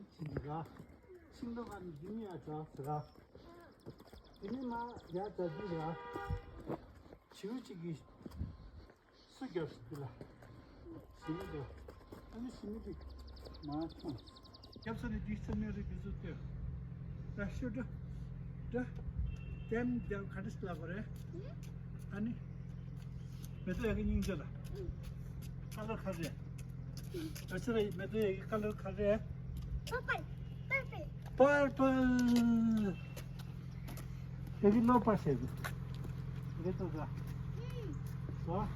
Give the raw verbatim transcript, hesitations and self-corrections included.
ཕྱིན་འདུག་ག་ཤིང་སྡོང་ཁ་ནས་འདི་ནས་ཡར་དྲག་ཟེར་ག་དེ་ནས་མར་ཡར་དྲག་འདི་ཟེར་ག་བྱིའུ་གཅིག་གིས་སུ་རྒྱབ་སོང་འདི་ལ། ཞི་མི་འདུག་ཨ་ནི་ཞི་མི་འདི་མར་མཐོང་། རྒྱབ་ས་ནས་འདི་ཚོ་གནས་རི་འདི་ཚོ་ལྟོས། ད་ཤོད་འགྲོ། འགྲོ། ལྡེམ་ལྡེམ་ག་འདྲ་ཞིག་ལབ་དགོས་རེད། ཨ་ནི། མེ་ཏོག་ཡག་གི་སྙིང་རྗེ་ལ། ཀ་ལར་ག་རེ། ཨ་ཅེ་རེ་མེ་ཏོག་ཡག་གི་ཀ་ལར་ག་རེ། Purple, purple. Purple. ཡག་གི་ལོ་པ་ཟེར་གི། འདི་ཏོག་ཙམ། ཨུམ། ཟོ།